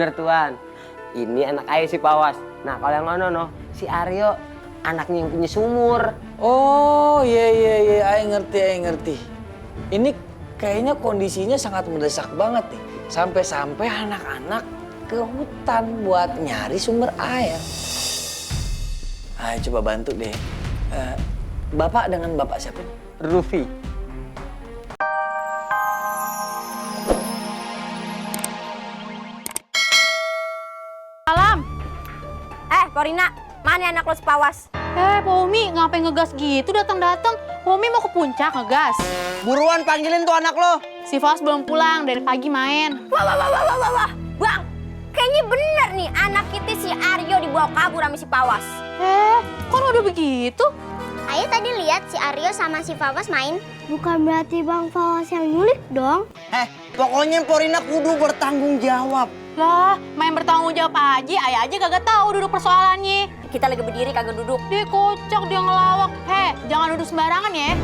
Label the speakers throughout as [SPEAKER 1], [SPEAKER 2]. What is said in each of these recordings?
[SPEAKER 1] Bener Tuan. Ini anak ayah si Pawas. Nah kalau yang ono no, si Aryo anaknya yang punya sumur.
[SPEAKER 2] Oh iya, ayah ngerti. Ini kayaknya kondisinya sangat mendesak banget nih. Sampai-sampai anak-anak ke hutan buat nyari sumber air. Ayo coba bantu deh. Bapak dengan bapak siapa?
[SPEAKER 1] Rufi.
[SPEAKER 3] Salam. Porina, mana anak lo sepawas?
[SPEAKER 4] Pak Umi, ngapain ngegas gitu datang-datang? Pak Umi mau ke puncak ngegas.
[SPEAKER 1] Buruan panggilin tuh anak lo.
[SPEAKER 4] Si Fawas belum pulang, dari pagi main.
[SPEAKER 3] Wah. Bang, kayaknya bener nih anak kita si Aryo dibawa kabur sama si Pawas.
[SPEAKER 4] Kok udah begitu?
[SPEAKER 5] Ayah tadi lihat si Aryo sama si Fawas main. Bukan berarti Bang Fawas yang nyulik dong.
[SPEAKER 1] Pokoknya Porina kudu bertanggung jawab.
[SPEAKER 4] Lah, main bertanggung jawab aja, ayah aja kagak tahu duduk persoalannya.
[SPEAKER 3] Kita lagi berdiri kagak duduk.
[SPEAKER 4] Dia kocak, dia ngelawak. Jangan duduk sembarangan ya.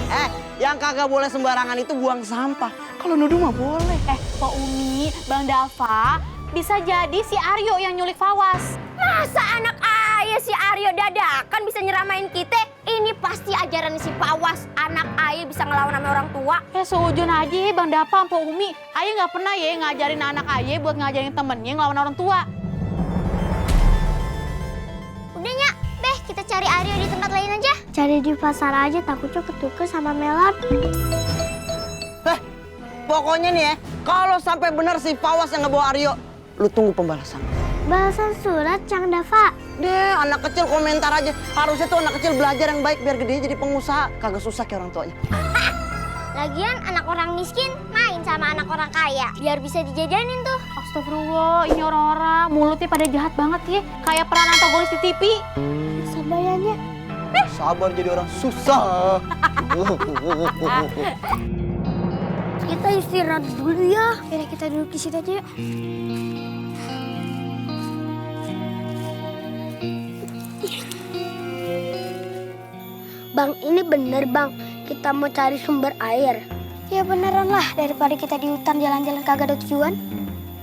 [SPEAKER 1] Yang kagak boleh sembarangan itu buang sampah. Kalau nuduh mah boleh.
[SPEAKER 4] Pak Umi, Bang Dava, bisa jadi si Aryo yang nyulik Fawas.
[SPEAKER 3] Masa anak ayah si Aryo dadakan bisa nyeramain kita? Ini pasti ajaran si Pawas. Anak ayah bisa ngelawan sama orang tua.
[SPEAKER 4] Seujun aja ya Bang Dava, Pak Umi. Ayah nggak pernah ya ngajarin anak ayah buat ngajarin temennya ngelawan orang tua.
[SPEAKER 5] Udah Nyak, kita cari Aryo di tempat lain aja. Cari di pasar aja, takutnya ketuker sama Melar.
[SPEAKER 1] Pokoknya nih ya, kalau sampai benar si Pawas yang ngebawa Aryo, lu tunggu pembalasan.
[SPEAKER 5] Balasan surat, Cang Dava.
[SPEAKER 1] Deh, anak kecil komentar aja. Harusnya tuh anak kecil belajar yang baik biar gede jadi pengusaha. Kagak susah kayak orang tuanya.
[SPEAKER 5] Lagian anak orang miskin main sama anak orang kaya. Biar bisa dijajanin tuh.
[SPEAKER 4] Astagfirullah, ini orang-orang mulutnya pada jahat banget ya. Kayak peran antagonis di TV.
[SPEAKER 5] Sabarannya.
[SPEAKER 1] Sabar jadi orang susah.
[SPEAKER 5] Kita istirahat dulu ya. Biar kita duduk di situ aja yuk. Bang, ini bener Bang. Kita mau cari sumber air. Ya beneran lah, daripada kita di hutan jalan-jalan kagak ada tujuan.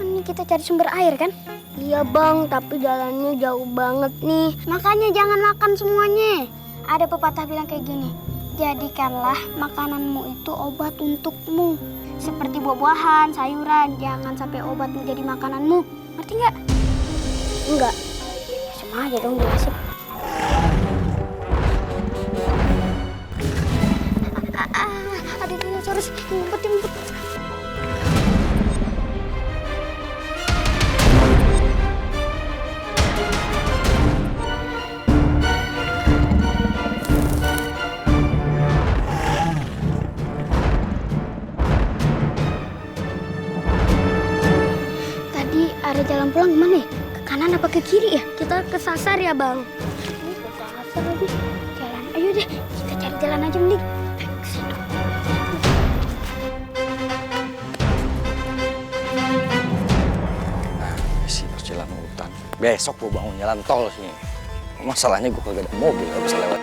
[SPEAKER 5] Ini kita cari sumber air kan? Iya Bang, tapi jalannya jauh banget nih. Makanya jangan makan semuanya. Ada pepatah bilang kayak gini. Jadikanlah makananmu itu obat untukmu. Seperti buah-buahan, sayuran. Jangan sampai obat menjadi makananmu. Ngerti nggak? Enggak. Sama aja dong jelasin. Ada dinosaurus ngumpet. Tadi ada jalan pulang kemana ya? Ke kanan apa ke kiri ya? Kita kesasar ya Bang. Ini kesasar lagi. Jalan, ayo deh kita cari jalan aja mending.
[SPEAKER 2] Jalan hutan. Besok gue bangun jalan tol sini. Masalahnya gue kagak ada mobil, gak bisa lewat.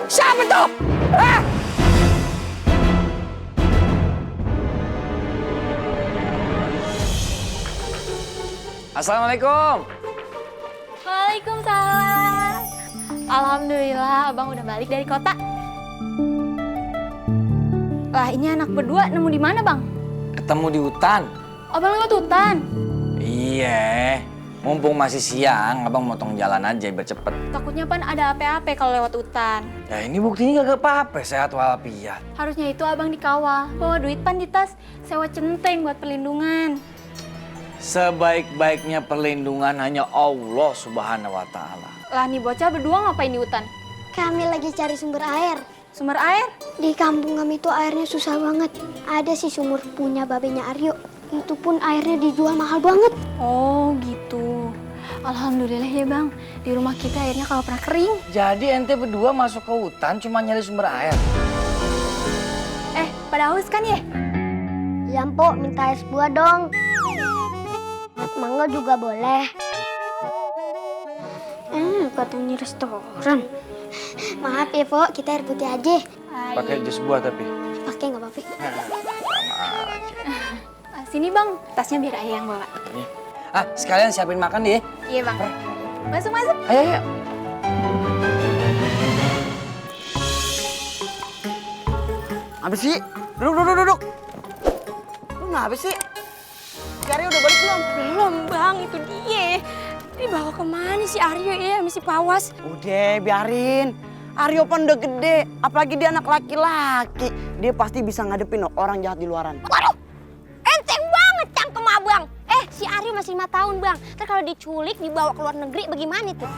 [SPEAKER 2] Siapa tuh? Assalamualaikum.
[SPEAKER 4] Waalaikumsalam. Alhamdulillah, Abang udah balik dari kota. Lah, ini anak berdua nemu di mana, Bang?
[SPEAKER 2] Ketemu di hutan.
[SPEAKER 4] Abang lewat hutan.
[SPEAKER 2] Iya. Mumpung masih siang, abang motong jalan aja biar cepet.
[SPEAKER 4] Takutnya Pan ada apa-apa kalau lewat hutan.
[SPEAKER 2] Ya ini buktinya gak apa-apa, sehat walafiat.
[SPEAKER 4] Harusnya itu Abang dikawal. Bawa duit Pan di tas, sewa centeng buat perlindungan.
[SPEAKER 2] Sebaik-baiknya perlindungan hanya Allah Subhanahu wa Ta'ala.
[SPEAKER 4] Lah, nih bocah berdua ngapain di hutan?
[SPEAKER 5] Kami lagi cari sumber air.
[SPEAKER 4] Sumber air?
[SPEAKER 5] Di kampung kami itu airnya susah banget. Ada sih sumur punya babenya Aryo. Itu pun airnya dijual mahal banget.
[SPEAKER 4] Oh gitu. Alhamdulillah ya Bang. Di rumah kita airnya kalau pernah kering.
[SPEAKER 2] Jadi ente berdua masuk ke hutan cuma nyari sumber air?
[SPEAKER 4] Pada haus kan ya?
[SPEAKER 5] Ya Mpok, minta es buah dong. Mangga juga boleh. Katanya restoran. Maaf ya, Po, kita air putih aja.
[SPEAKER 2] Pakai jus buah tapi.
[SPEAKER 5] Pakai nggak apa-apa.
[SPEAKER 4] Sini bang, tasnya biar ayah yang bawa.
[SPEAKER 2] Ah, sekalian siapin makan deh.
[SPEAKER 4] Iya bang. Masuk masuk.
[SPEAKER 2] Ayo, ayo.
[SPEAKER 1] Apa sih? Duduk. Lu ngapa sih? Si Aryo udah balik belum?
[SPEAKER 3] Belum bang, itu dia. Dibawa kemana si Aryo ya sama si Pawas?
[SPEAKER 6] Udah, biarin. Aryo kan udah gede, apalagi dia anak laki-laki. Dia pasti bisa ngadepin orang jahat di luaran.
[SPEAKER 3] Waduh, enteng banget cangkem abang. Si Aryo masih 5 tahun bang. Ntar kalau diculik dibawa ke luar negeri bagaimana tuh?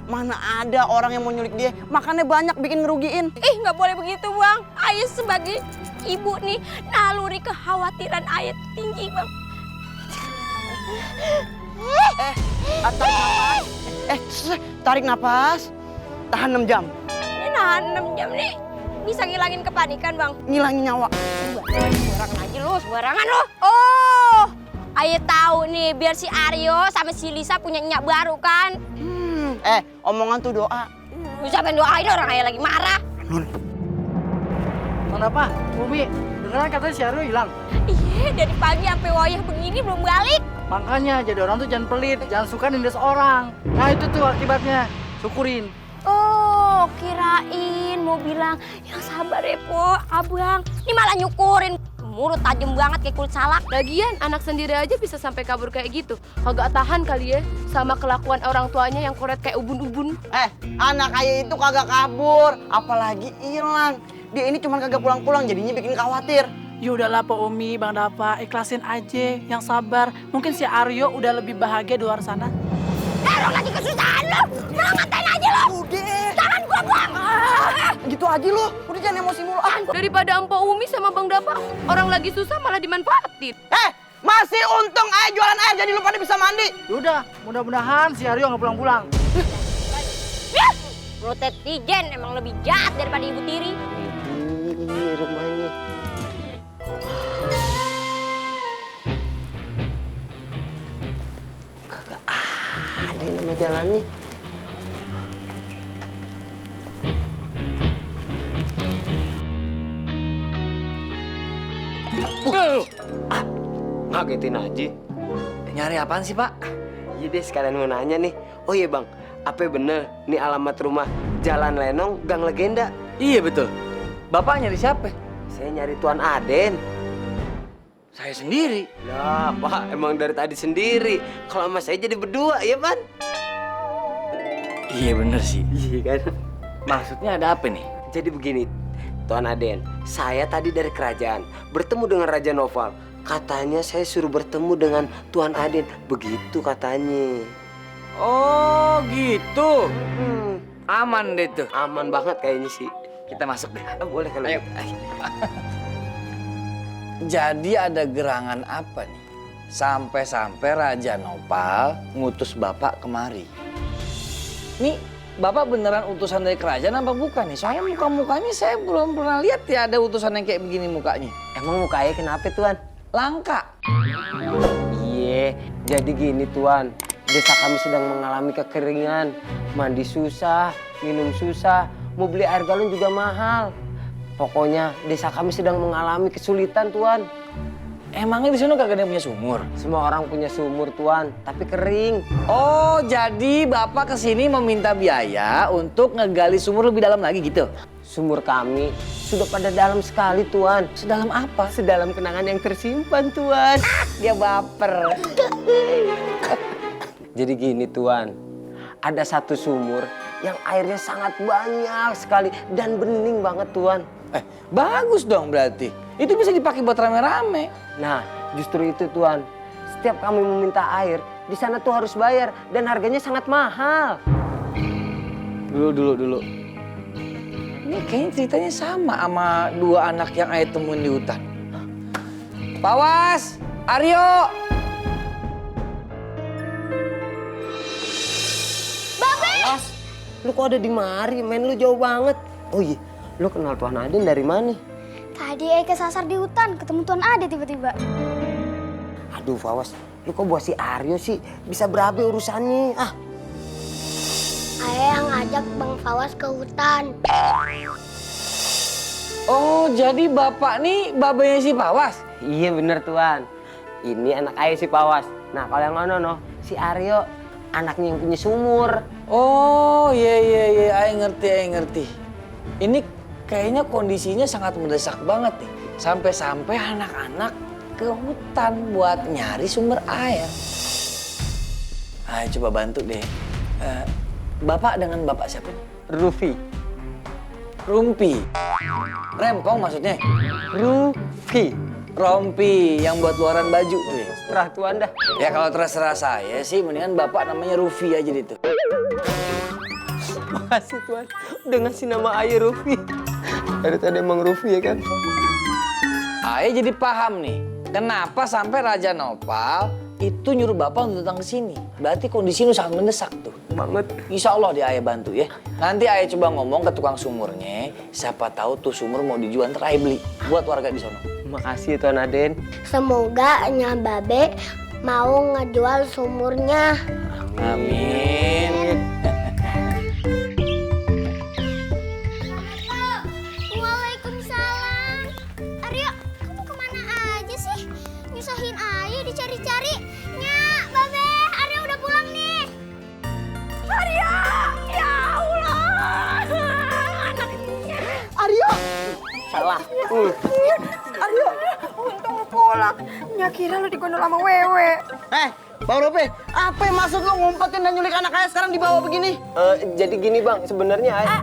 [SPEAKER 6] Mana ada orang yang mau nyulik dia, makannya banyak bikin ngerugiin.
[SPEAKER 3] Nggak boleh begitu bang. Ayah sebagai ibu nih, naluri kekhawatiran ayah tinggi bang.
[SPEAKER 6] Tarik napas, tahan 6 jam,
[SPEAKER 3] Ini nahan 6 jam nih, bisa ngilangin kepanikan bang.
[SPEAKER 6] ngilangin nyawa.
[SPEAKER 3] Sembarangan aja lu, sembarangan lu. Oh, ayah tahu nih, biar si Aryo sama si Lisa punya nyak baru kan.
[SPEAKER 6] Omongan tuh doa.
[SPEAKER 3] Siapa yang doain orang ayah lagi marah.
[SPEAKER 7] Kenapa? Umi, dengeran katanya si Aryo hilang.
[SPEAKER 3] Iya, dari pagi sampai wayah begini belum balik.
[SPEAKER 7] Makanya jadi orang tuh jangan pelit, jangan suka nindas orang. Nah itu tuh akibatnya, syukurin.
[SPEAKER 3] Oh, kirain mau bilang yang sabar ya po, abang. Ini malah nyukurin. Mulut tajam banget kayak kulit salak.
[SPEAKER 8] Lagian anak sendiri aja bisa sampai kabur kayak gitu. Kagak tahan kali ya sama kelakuan orang tuanya yang koret kayak ubun-ubun.
[SPEAKER 6] Anak ayah itu kagak kabur, apalagi hilang. Dia ini cuma kagak pulang-pulang, jadinya bikin khawatir.
[SPEAKER 7] Ya udahlah Pak Umi, Bang Dapa, ikhlasin aja, yang sabar. Mungkin si Aryo udah lebih bahagia di luar sana.
[SPEAKER 3] Taruh lagi kesusahan lo. Malah ngatain aja lo.
[SPEAKER 6] Udah.
[SPEAKER 3] Jangan gua buang.
[SPEAKER 6] Gitu aja lu, udah jangan emosi mulu.
[SPEAKER 8] Daripada Empo Umi sama Bang Dapa, orang lagi susah malah dimanfaatin.
[SPEAKER 6] Masih untung ayah jualan air jadi lu pada bisa mandi.
[SPEAKER 7] Yaudah, mudah-mudahan si Aryo nggak pulang-pulang.
[SPEAKER 3] Mulutnya Tijen emang lebih jahat daripada ibu tiri.
[SPEAKER 1] Ini rumahnya. Kagak ada nama jalannya. Ngagetin aja.
[SPEAKER 2] Nyari apaan sih, Pak?
[SPEAKER 1] Iya deh, sekalian mau nanya nih. Oh iya bang, apa bener nih alamat rumah Jalan Lenong, Gang Legenda?
[SPEAKER 2] Iya betul. Bapak nyari siapa?
[SPEAKER 1] Saya nyari Tuan Aden.
[SPEAKER 2] Saya sendiri.
[SPEAKER 1] Lah pak, emang dari tadi sendiri. Kalau sama saya jadi berdua, ya pan?
[SPEAKER 2] Iya bener sih.
[SPEAKER 1] Iya kan?
[SPEAKER 2] Maksudnya ada apa nih?
[SPEAKER 1] Jadi begini, Tuan Aden. Saya tadi dari kerajaan, bertemu dengan Raja Noval. Katanya saya suruh bertemu dengan Tuan Aden. Begitu katanya.
[SPEAKER 2] Oh gitu. Aman deh tuh.
[SPEAKER 1] Aman banget kayaknya sih.
[SPEAKER 2] Kita masuk deh.
[SPEAKER 1] Boleh kalau
[SPEAKER 2] Ayo.
[SPEAKER 1] gitu.
[SPEAKER 2] Jadi ada gerangan apa nih? Sampai-sampai Raja Nopal ngutus Bapak kemari. Nih, Bapak beneran utusan dari kerajaan apa bukan nih? Soalnya muka-mukanya saya belum pernah lihat ya ada utusan yang kayak begini mukanya.
[SPEAKER 1] Emang mukanya kenapa Tuan?
[SPEAKER 2] Langka.
[SPEAKER 1] Iya, jadi gini Tuan. Desa kami sedang mengalami kekeringan. Mandi susah, minum susah, mau beli air galon juga mahal. Pokoknya desa kami sedang mengalami kesulitan Tuan.
[SPEAKER 2] Emangnya di sana kagak ada yang punya sumur?
[SPEAKER 1] Semua orang punya sumur Tuan, tapi kering.
[SPEAKER 2] Oh, jadi Bapak kesini meminta biaya untuk ngegali sumur lebih dalam lagi gitu?
[SPEAKER 1] Sumur kami sudah pada dalam sekali Tuan.
[SPEAKER 2] Sedalam apa?
[SPEAKER 1] Sedalam kenangan yang tersimpan Tuan.
[SPEAKER 2] Dia baper.
[SPEAKER 1] Jadi gini Tuan, ada satu sumur yang airnya sangat banyak sekali dan bening banget Tuan.
[SPEAKER 2] Bagus dong berarti. Itu bisa dipakai buat rame-rame.
[SPEAKER 1] Nah, justru itu Tuan. Setiap kami meminta air, di sana tuh harus bayar dan harganya sangat mahal.
[SPEAKER 2] Dulu. Ini kayaknya ceritanya sama dua anak yang ayah temuin di hutan. Pawas, Aryo.
[SPEAKER 1] Mas, lu kok ada di mari? Main lu jauh banget. Oh iya, lu kenal Tuan Aden dari mana?
[SPEAKER 5] Tadi Ayah kesasar di hutan, ketemu Tuan Ade tiba-tiba.
[SPEAKER 1] Aduh Fawas, lu kok bawa si Aryo sih? Bisa berabe urusannya.
[SPEAKER 5] Ayah yang ngajak Bang Pawas ke hutan.
[SPEAKER 2] Oh, jadi bapak nih babanya si Pawas?
[SPEAKER 1] Iya bener tuan. Ini anak ayah si Pawas. Nah kalau yang ono si Aryo anaknya yang punya sumur.
[SPEAKER 2] Oh, iya, Aing ngerti. Ini kayaknya kondisinya sangat mendesak banget nih. Sampai-sampai anak-anak ke hutan buat nyari sumber air. Ayo coba bantu deh. Bapak dengan bapak siapa?
[SPEAKER 1] Rufi.
[SPEAKER 2] Rumpi. Rempong maksudnya?
[SPEAKER 1] Rufi.
[SPEAKER 2] Rompi yang buat luaran baju tuh ya?
[SPEAKER 1] Terah tuan dah.
[SPEAKER 2] Ya kalau terserah saya sih mendingan bapak namanya Rufi aja gitu.
[SPEAKER 1] Makasih tuan. Udah ngasih nama ayah Rufi. Dari tadi emang Rufi ya kan?
[SPEAKER 2] Ayah jadi paham nih. Kenapa sampai Raja Nopal itu nyuruh bapak untuk datang ke sini? Berarti kondisi lu sangat mendesak tuh.
[SPEAKER 1] Banget.
[SPEAKER 2] Insya Allah dia ayah bantu ya. Nanti ayah coba ngomong ke tukang sumurnya. Siapa tahu tuh sumur mau dijual, ntar ayah beli buat warga di sono.
[SPEAKER 1] Makasih ya Tuan Aden.
[SPEAKER 5] Semoga Nya Babe mau ngejual sumurnya.
[SPEAKER 2] Amin.
[SPEAKER 3] Waalaikumsalam. Aryo, kamu kemana aja sih? Nyusahin ayah dicari-cari. Nya, Babe, Aryo udah pulang nih. Aryo, ya Allah. Anaknya.
[SPEAKER 6] Aryo!
[SPEAKER 1] Salah.
[SPEAKER 6] Aryo! Untung lu pulang. Nya kira lu digondol sama wewe. Bang Rupi, apa yang maksud lu ngumpetin dan nyulik anak ayah sekarang dibawa begini?
[SPEAKER 1] Jadi gini bang, sebenarnya ayah.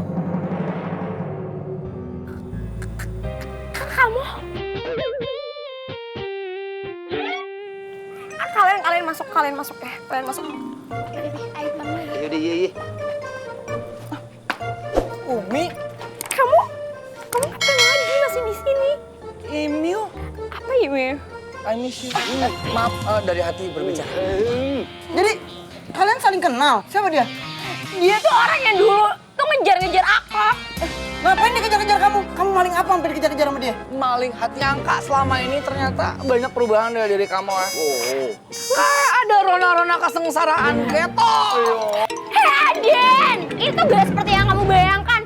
[SPEAKER 3] Kamu? Kalian masuk ya. Kalian masuk.
[SPEAKER 1] Yaudah, iya.
[SPEAKER 2] Umi,
[SPEAKER 3] Kamu ngapain lagi masih di sini?
[SPEAKER 2] Emil,
[SPEAKER 3] Apa ya,
[SPEAKER 2] I miss you. Maaf, dari hati berbicara.
[SPEAKER 6] Jadi, kalian saling kenal? Siapa dia?
[SPEAKER 3] Dia tuh orang yang dulu tuh ngejar-ngejar aku.
[SPEAKER 6] Ngapain dia kejar-kejar kamu? Kamu maling apa sampai dikejar-kejar sama dia?
[SPEAKER 2] Maling hati angka selama ini ternyata banyak perubahan dari diri kamu ya. Kayak ada rona-rona kesengsaraan keto.
[SPEAKER 3] Hei Aden, itu gak seperti yang kamu bayangkan.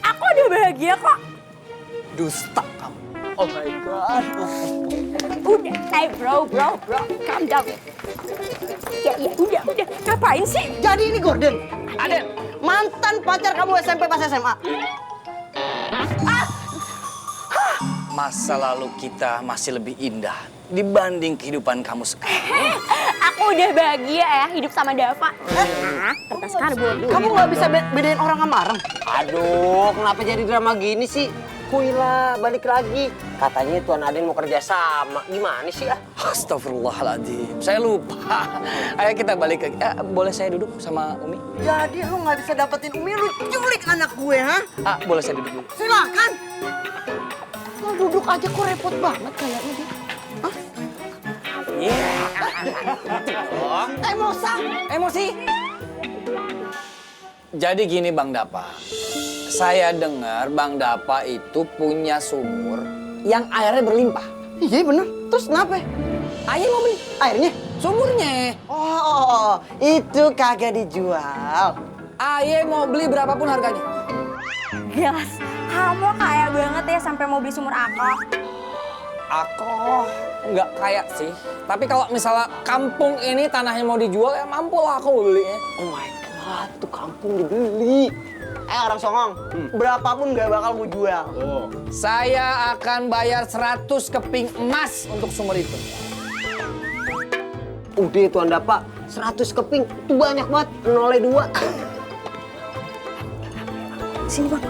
[SPEAKER 3] Aku udah bahagia kok.
[SPEAKER 2] Dusta kamu.
[SPEAKER 1] Oh my god.
[SPEAKER 3] Udah, hey bro, calm down. Ya, udah. Ngapain sih?
[SPEAKER 6] Jadi ini Gordon. Aden, mantan pacar kamu SMP pas SMA.
[SPEAKER 2] Masa lalu kita masih lebih indah dibanding kehidupan kamu sekarang.
[SPEAKER 3] Aku udah bahagia ya hidup sama Dava. Kertas karbon.
[SPEAKER 6] Kamu nggak bisa bedain orang sama orang?
[SPEAKER 1] Aduh, kenapa jadi drama gini sih? Kuila, balik lagi. Katanya Tuan Aden mau kerja sama. Gimana sih ah?
[SPEAKER 2] Astagfirullahaladzim, saya lupa. Ayo kita balik lagi. Boleh saya duduk sama Umi?
[SPEAKER 6] Jadi lu nggak bisa dapetin Umi, lu culik anak gue, ha?
[SPEAKER 2] Boleh saya duduk dulu?
[SPEAKER 6] Silakan. Lu duduk aja kok repot banget kayaknya dia. Hah?
[SPEAKER 2] Emosi. Jadi gini Bang Dapa. Saya dengar Bang Dapa itu punya sumur yang airnya berlimpah.
[SPEAKER 6] Iya bener. Terus kenapa?
[SPEAKER 2] Ayah mau beli
[SPEAKER 6] Airnya?
[SPEAKER 2] sumurnya.
[SPEAKER 6] Oh, itu kagak dijual.
[SPEAKER 2] Ayah mau beli berapapun harganya.
[SPEAKER 3] Gas, kamu kaya banget ya sampai mau beli sumur aku.
[SPEAKER 2] Aku nggak kaya sih. Tapi kalau misalnya kampung ini tanahnya mau dijual, ya mampu lah aku belinya.
[SPEAKER 1] Oh my god, tuh kampung dibeli.
[SPEAKER 6] Orang songong, berapapun gak bakal mau jual.
[SPEAKER 2] Saya akan bayar 100 keping emas untuk sumur itu.
[SPEAKER 1] Udah Tuan Dapa, 100 keping. Itu banyak banget, 0,2.
[SPEAKER 3] Sini bang.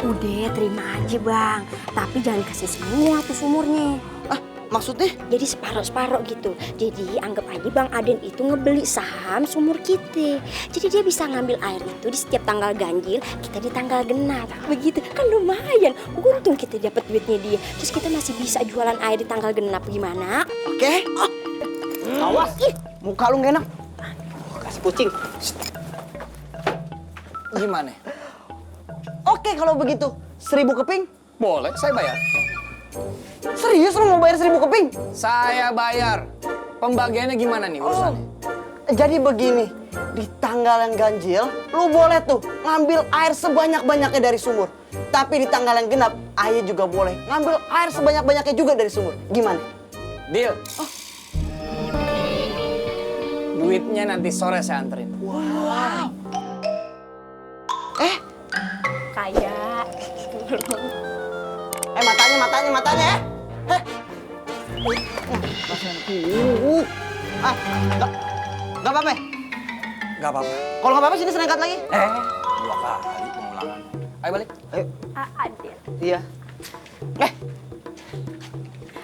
[SPEAKER 3] Udah terima aja bang, tapi jangan kasih semua tuh sumurnya.
[SPEAKER 6] Maksudnya?
[SPEAKER 3] Jadi separuh-separuh gitu. Jadi anggap aja Bang Aden itu ngebeli saham sumur kita. Jadi dia bisa ngambil air itu di setiap tanggal ganjil, kita di tanggal genap. Begitu kan lumayan. Untung kita dapat duitnya dia. Terus kita masih bisa jualan air di tanggal genap gimana?
[SPEAKER 6] Oke. Awas, muka lu gak enak.
[SPEAKER 1] Kasih kucing.
[SPEAKER 2] Gimana?
[SPEAKER 6] Oke kalau begitu, 1000 keping.
[SPEAKER 2] Boleh, saya bayar.
[SPEAKER 6] Serius lu mau bayar 1000 keping?
[SPEAKER 2] Saya bayar. Pembagiannya gimana nih urusannya?
[SPEAKER 6] Jadi begini, di tanggal yang ganjil, lu boleh tuh ngambil air sebanyak-banyaknya dari sumur. Tapi di tanggal yang genap, ayah juga boleh ngambil air sebanyak-banyaknya juga dari sumur. Gimana?
[SPEAKER 2] Deal. Duitnya nanti sore saya anterin.
[SPEAKER 3] Kayak
[SPEAKER 6] Matanya ya. Gak apa-apa.
[SPEAKER 2] Gak apa-apa.
[SPEAKER 6] Kalau gak apa-apa sini serengkat lagi.
[SPEAKER 2] 2 kali pengulangan. Ayo balik.
[SPEAKER 6] Ayo.
[SPEAKER 3] Adil.
[SPEAKER 6] Iya.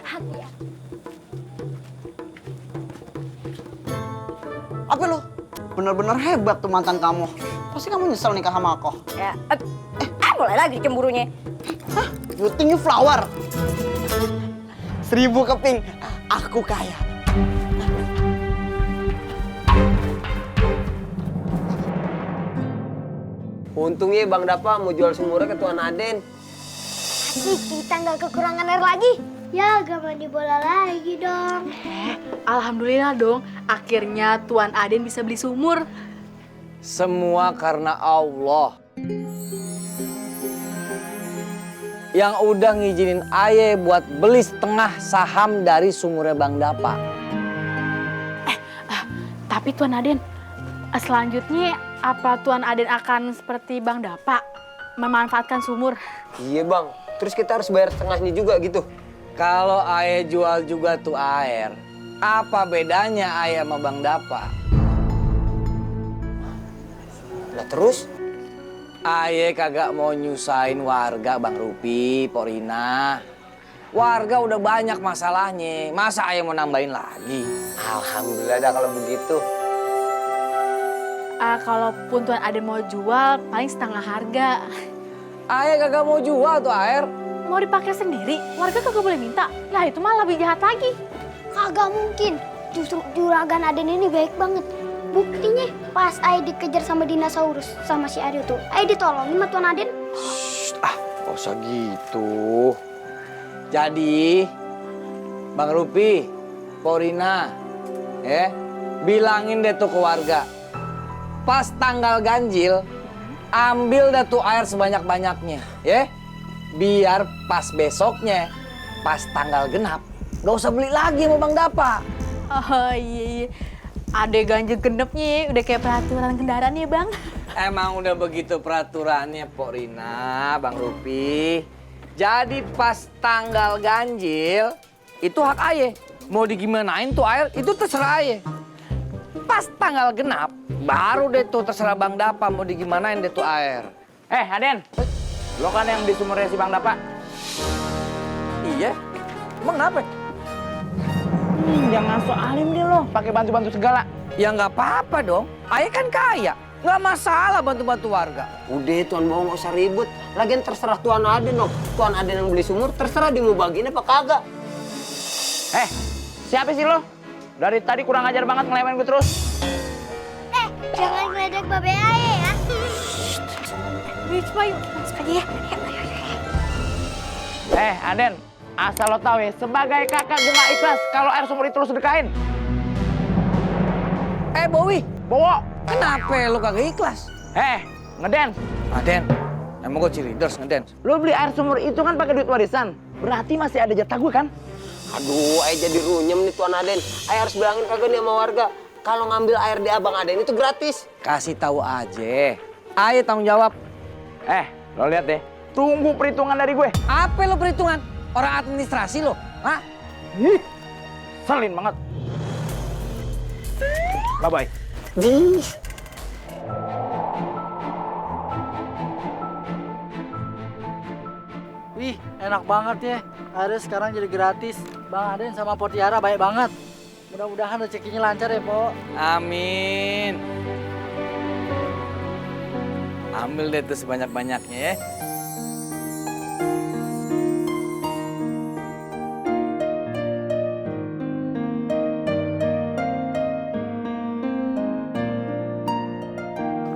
[SPEAKER 3] Hati ya.
[SPEAKER 6] Apa lu? Bener-bener hebat tuh mantan kamu. Pasti kamu nyesel nikah sama aku.
[SPEAKER 3] Ya. Mulai lagi cemburunya.
[SPEAKER 6] Hah? You think you flower? 1000 keping. Aku kaya.
[SPEAKER 1] Untungnya Bang Dapa mau jual sumurnya ke Tuan Aden.
[SPEAKER 5] Asik, kita nggak kekurangan air lagi. Ya, gak mandi bola lagi dong.
[SPEAKER 4] Alhamdulillah dong, akhirnya Tuan Aden bisa beli sumur.
[SPEAKER 2] Semua karena Allah. Yang udah ngizinin Aye buat beli setengah saham dari sumurnya Bang Dapa.
[SPEAKER 4] Tapi Tuan Aden, selanjutnya apa Tuan Aden akan seperti Bang Dapa memanfaatkan sumur?
[SPEAKER 1] Iya Bang, terus kita harus bayar setengahnya juga gitu.
[SPEAKER 2] Kalau Aye jual juga tuh air, apa bedanya Aye sama Bang Dapa?
[SPEAKER 1] Lah terus?
[SPEAKER 2] Aye kagak mau nyusahin warga Bang Rupi, Porina. Warga udah banyak masalahnya, masa Aye mau nambahin lagi?
[SPEAKER 1] Alhamdulillah dah kalau begitu.
[SPEAKER 4] Kalaupun Tuan Aden mau jual, paling setengah harga.
[SPEAKER 2] Aye kagak mau jual tuh air.
[SPEAKER 4] Mau dipakai sendiri, warga kagak boleh minta. Lah itu malah lebih jahat lagi.
[SPEAKER 5] Kagak mungkin. Justru juragan Aden ini baik banget. Buktinya pas Ae dikejar sama dinosaurus sama si Aryo tuh, Ae ditolongin sama Tuan Aden.
[SPEAKER 2] Gak usah gitu. Jadi, Bang Rupi, Porina, bilangin deh tuh ke warga. Pas tanggal ganjil, ambil deh tuh air sebanyak-banyaknya, ya. Biar pas besoknya, pas tanggal genap, gak usah beli lagi sama Bang Dapa.
[SPEAKER 4] Oh iya, ada ganjil genepnya, udah kayak peraturan kendaraan ya Bang.
[SPEAKER 2] Emang udah begitu peraturannya, Porina, Bang Rupi. Jadi pas tanggal ganjil, itu hak Aye. Mau digimanain tuh air, itu terserah Aye. Pas tanggal genap, baru deh tuh terserah Bang Dapa mau digimanain deh tuh air.
[SPEAKER 9] Aden, lo kan yang di sumurnya si Bang Dapa.
[SPEAKER 2] Iya? Emang kenapa?
[SPEAKER 9] Jangan so alim deh lo, pakai bantu-bantu segala.
[SPEAKER 2] Ya nggak apa-apa dong, Aye kan kaya. Nggak masalah bantu-bantu warga.
[SPEAKER 1] Udah Tuan Bawa nggak usah ribut. Lagian terserah Tuan Aden dong. Tuan Aden yang beli sumur terserah dia mau bagiin apa kagak.
[SPEAKER 9] Siapa sih lo? Dari tadi kurang ajar banget ngelewain gue terus.
[SPEAKER 5] Jangan ngeledek babe Ae ya.
[SPEAKER 4] Coba yuk, masuk aja ya.
[SPEAKER 9] Aden, asal lo tahu ya, sebagai kakak gue nggak ikhlas kalau air sumur itu lo sedekahin.
[SPEAKER 2] Bowi,
[SPEAKER 9] Bowo,
[SPEAKER 2] kenapa lu kagak ikhlas?
[SPEAKER 9] ngeden.
[SPEAKER 2] Aden, emang gue cheerleaders ngedance.
[SPEAKER 9] Lo beli air sumur itu kan pakai duit warisan. Berarti masih ada jatah gue kan?
[SPEAKER 1] Aduh, Aye jadi runyem nih Tuan Aden. Aye harus bilangin kagak nih sama warga. Kalau ngambil air di Abang Aden itu gratis.
[SPEAKER 2] Kasih tahu aja. Aye tanggung jawab.
[SPEAKER 9] Lo lihat deh. Tunggu perhitungan dari gue.
[SPEAKER 2] Apa lo perhitungan? Orang administrasi lo? Hah?
[SPEAKER 9] Selin banget. Bye-bye.
[SPEAKER 10] Wih, enak banget ya. Airnya sekarang jadi gratis. Bang Aden sama Potiara baik banget. Mudah-mudahan rezekinya lancar ya, Po.
[SPEAKER 2] Amin. Ambil deh tuh sebanyak-banyaknya ya.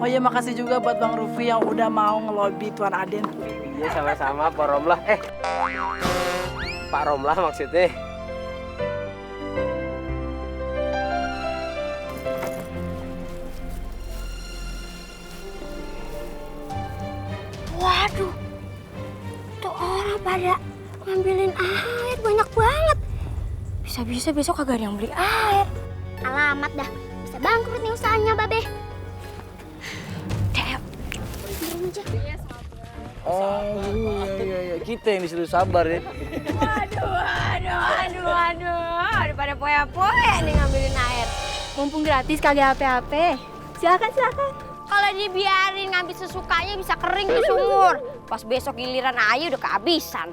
[SPEAKER 7] Oh iya, makasih juga buat Bang Rufi yang udah mau ngelobi Tuan Aden.
[SPEAKER 1] Iya sama-sama Pak Romlah. Pak Romlah maksudnya.
[SPEAKER 3] pada ngambilin air banyak banget. Bisa-bisa besok kagak ada yang beli air. Alamat dah, bisa bangkrut nih usahanya, Babe. Dek, turun aja.
[SPEAKER 2] Oh iya. Kita yang disuruh sabar ya.
[SPEAKER 3] Aduh, pada poya-poya nih ngambilin air.
[SPEAKER 8] Mumpung gratis kagak apa-apa.
[SPEAKER 3] Silakan. Kalau dibiarin ngambil sesukanya bisa kering tuh sumur. Pas besok giliran air udah kehabisan.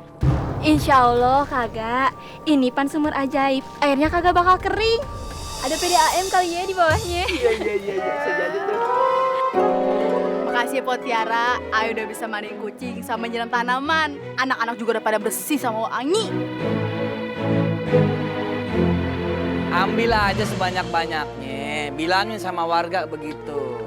[SPEAKER 4] Insya Allah kagak. Ini pan sumur ajaib. Airnya kagak bakal kering. Ada PDAM kali ya di bawahnya.
[SPEAKER 2] Iya, sejadi tuh.
[SPEAKER 4] Makasih ya Pot Tiara. Ayo udah bisa mandiin kucing sama nyiram tanaman. Anak-anak juga udah pada bersih sama wangi.
[SPEAKER 2] Ambil aja sebanyak-banyaknya. Bilangin sama warga begitu.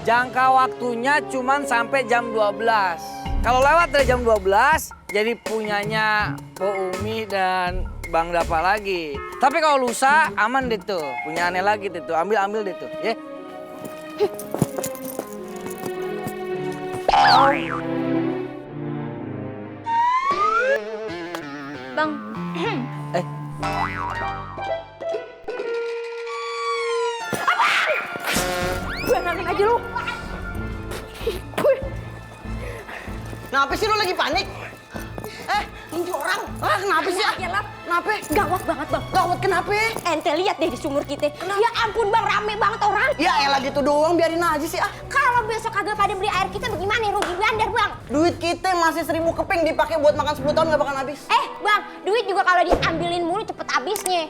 [SPEAKER 2] Jangka waktunya cuman sampai jam 12. Kalau lewat dari jam 12, jadi punyanya Po Umi dan Bang Dapa lagi. Tapi kalau lusa, aman deh tuh. Punya aneh lagi deh tuh. Ambil deh tuh, ya.
[SPEAKER 4] Bang,
[SPEAKER 3] Beneran aja lu.
[SPEAKER 6] Kenapa sih lu lagi panik? Ini orang. Kenapa sih? Kenapa?
[SPEAKER 3] Gawat banget, Bang.
[SPEAKER 6] Gawat kenapa?
[SPEAKER 3] Ente lihat deh di sumur kita. Ya ampun, Bang, rame banget orang.
[SPEAKER 6] Ya elah gitu doang, biarin aja sih ah.
[SPEAKER 3] Kalau besok kagak pada beli air kita bagaimana? Rugi bandar, Bang.
[SPEAKER 6] Duit kita masih 1000 keping dipakai buat makan 10 tahun gak bakal habis.
[SPEAKER 3] Bang, duit juga kalau diambilin mulu cepet habisnya.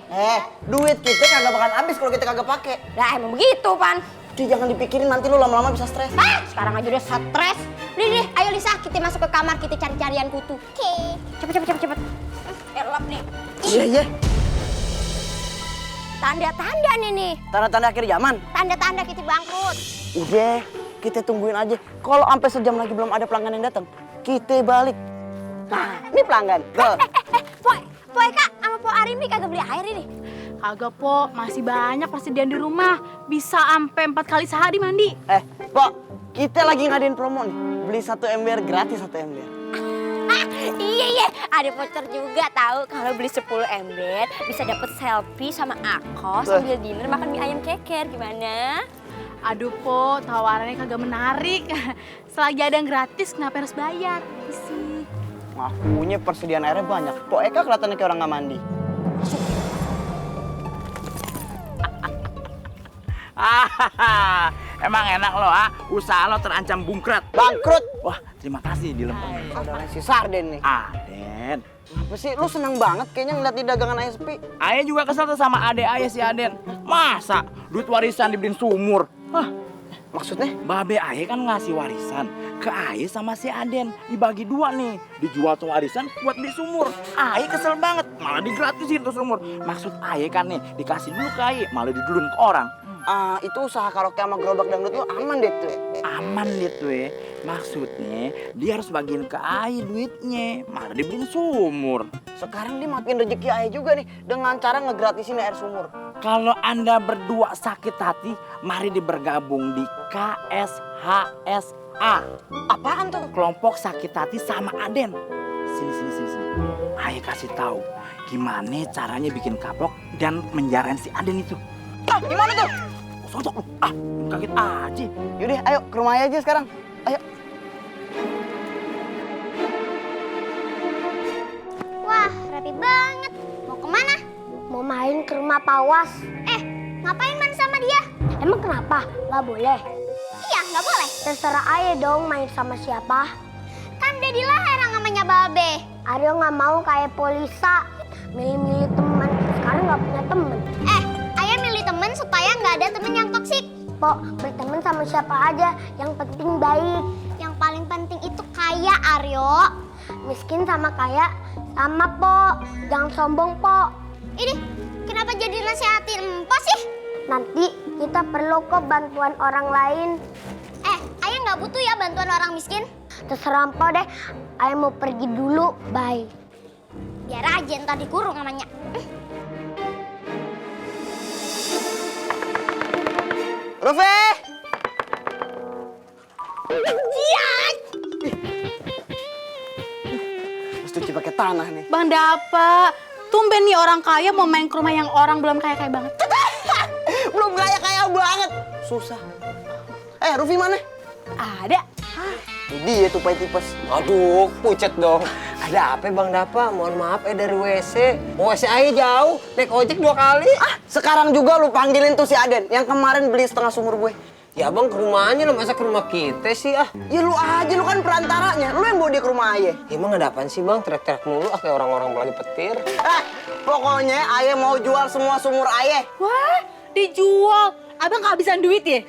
[SPEAKER 6] Duit kita kagak bakal habis kalau kita kagak pakai.
[SPEAKER 3] Nah, emang begitu, Pan.
[SPEAKER 6] Jangan dipikirin nanti lu lama-lama bisa stres.
[SPEAKER 3] Sekarang aja udah stres. Nih, ayo Lisa, kita masuk ke kamar, kita cari-carian kutu. Oke. Cepet. Elap nih.
[SPEAKER 6] Iya.
[SPEAKER 3] Tanda-tanda nih.
[SPEAKER 6] Tanda-tanda akhir zaman.
[SPEAKER 3] Tanda-tanda kita bangkrut.
[SPEAKER 6] Udah, kita tungguin aja. Kalau sampai sejam lagi belum ada pelanggan yang datang, kita balik. Nah, ini pelanggan. Go.
[SPEAKER 3] Po Eka sama Po Arin nih kagak beli air ini.
[SPEAKER 4] kagak Po, masih banyak persediaan di rumah. Bisa sampai 4 kali sehari mandi.
[SPEAKER 6] Pok, kita lagi ngadain promo nih. Beli 1 ember gratis 1 ember.
[SPEAKER 3] Iya, ada voucher juga tahu kalau beli 10 ember bisa dapet selfie sama aku sambil dinner makan mie ayam keker. Gimana?
[SPEAKER 4] Aduh Po, tawarannya kagak menarik. Selagi ada yang gratis, kenapa harus bayar? Isi.
[SPEAKER 6] Ngakunya persediaan airnya banyak. Pok Eka kelihatannya kayak orang nggak mandi.
[SPEAKER 9] Emang enak lo usaha lo terancam bungkrut.
[SPEAKER 6] Bangkrut.
[SPEAKER 9] Wah, terima kasih dilempeng.
[SPEAKER 6] Saudara si Sarden nih.
[SPEAKER 9] Den.
[SPEAKER 6] Apa sih? Lu seneng banget kayaknya ngeliat di dagangan ayah sepi.
[SPEAKER 9] Ayah juga kesel tuh sama adek ayah si Aden. Masa duit warisan dibeliin sumur?
[SPEAKER 6] Maksudnya?
[SPEAKER 9] Babe ayah kan ngasih warisan ke ayah sama si Aden. Dibagi 2 nih. Dijual tuh warisan buat beli sumur. Ayah kesel banget. Malah digratisin tuh sumur. Maksud ayah kan nih dikasih dulu ke ayah. Malah didulun ke orang.
[SPEAKER 6] Itu usaha karaoke sama gerobak dangdut lu aman deh tuh.
[SPEAKER 9] Aman deh tuh ya. Maksudnya dia harus bagiin ke ayah duitnya. Malah dibeliin sumur.
[SPEAKER 6] Sekarang dia makin rezeki ayah juga nih dengan cara ngegratisin air sumur.
[SPEAKER 9] Kalau Anda berdua sakit hati, mari bergabung di KSHSA.
[SPEAKER 6] Apaan tuh?
[SPEAKER 9] Kelompok sakit hati sama Aden. Sini. Ayah kasih tahu gimana caranya bikin kapok dan menjarain si Aden itu.
[SPEAKER 6] Gimana tuh?
[SPEAKER 9] Sontok lu. Kaget aja.
[SPEAKER 6] Yaudah, ayo ke rumah ayah aja sekarang. Ayo.
[SPEAKER 5] Wah, rapi banget. Mau kemana? Mau main ke rumah Pawas. Ngapain main sama dia? Emang kenapa? Nggak boleh? Iya, nggak boleh. Terserah ayah dong main sama siapa. Kan udah dilarang namanya Babe. Aryo nggak mau kayak Polisa. Milih-milih teman. Sekarang nggak punya teman. Ayah milih teman supaya nggak ada teman yang toksik. Pok, berteman sama siapa aja. Yang penting baik. Yang paling penting itu kaya, Aryo. Miskin sama kaya sama, Pok. Jangan sombong, Pok. Ini kenapa jadi nasihatin Empok sih? Nanti kita perlu kok bantuan orang lain. Ayah nggak butuh ya bantuan orang miskin. Terserah Empok deh. Ayah mau pergi dulu. Bye. Biar aja ntar dikurung namanya.
[SPEAKER 6] Rufe!
[SPEAKER 3] Iya.
[SPEAKER 6] Terus cuci pakai tanah nih.
[SPEAKER 4] Bang Dapa, tumben nih orang kaya mau main ke rumah yang orang belum kaya-kaya banget.
[SPEAKER 6] Belum kaya banget. Susah. Rufi mana?
[SPEAKER 4] Ada.
[SPEAKER 6] Dia tuh tipes.
[SPEAKER 1] Aduh, pucet dong. Ada apa Bang Dapa? Mohon maaf dari WC. WC aja jauh, naik ojek 2 kali.
[SPEAKER 6] Sekarang juga lu panggilin tuh si Aden yang kemarin beli setengah sumur gue.
[SPEAKER 1] Ya Bang, ke rumahnya lah, masa ke rumah kita sih
[SPEAKER 6] Ya lu aja, lu kan perantaranya. Lu yang bawa dia ke rumah Aye.
[SPEAKER 1] Emang ada apaan sih Bang? Teriak-teriak mulu kayak orang-orang lagi petir.
[SPEAKER 6] Pokoknya Aye mau jual semua sumur Aye.
[SPEAKER 4] Wah, dijual. Abang kehabisan duit ya?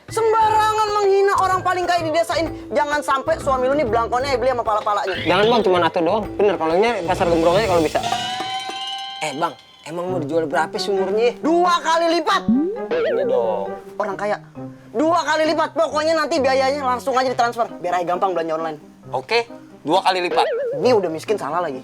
[SPEAKER 6] Sembarangan menghina orang paling kaya di desa ini. Jangan sampai suami lu nih belangkonnya beli sama pala-palanya.
[SPEAKER 1] Jangan Bang, cuma atuh doang. Bener, kalau ini pasar gembrong aja kalau bisa. Bang, emang mau dijual berapa sumurnya?
[SPEAKER 6] 2 kali lipat.
[SPEAKER 1] Ini dong.
[SPEAKER 6] Orang kaya 2 kali lipat. Pokoknya nanti biayanya langsung aja ditransfer biar Aye gampang belanja online.
[SPEAKER 1] Oke, 2 kali lipat.
[SPEAKER 6] Ini udah miskin salah lagi.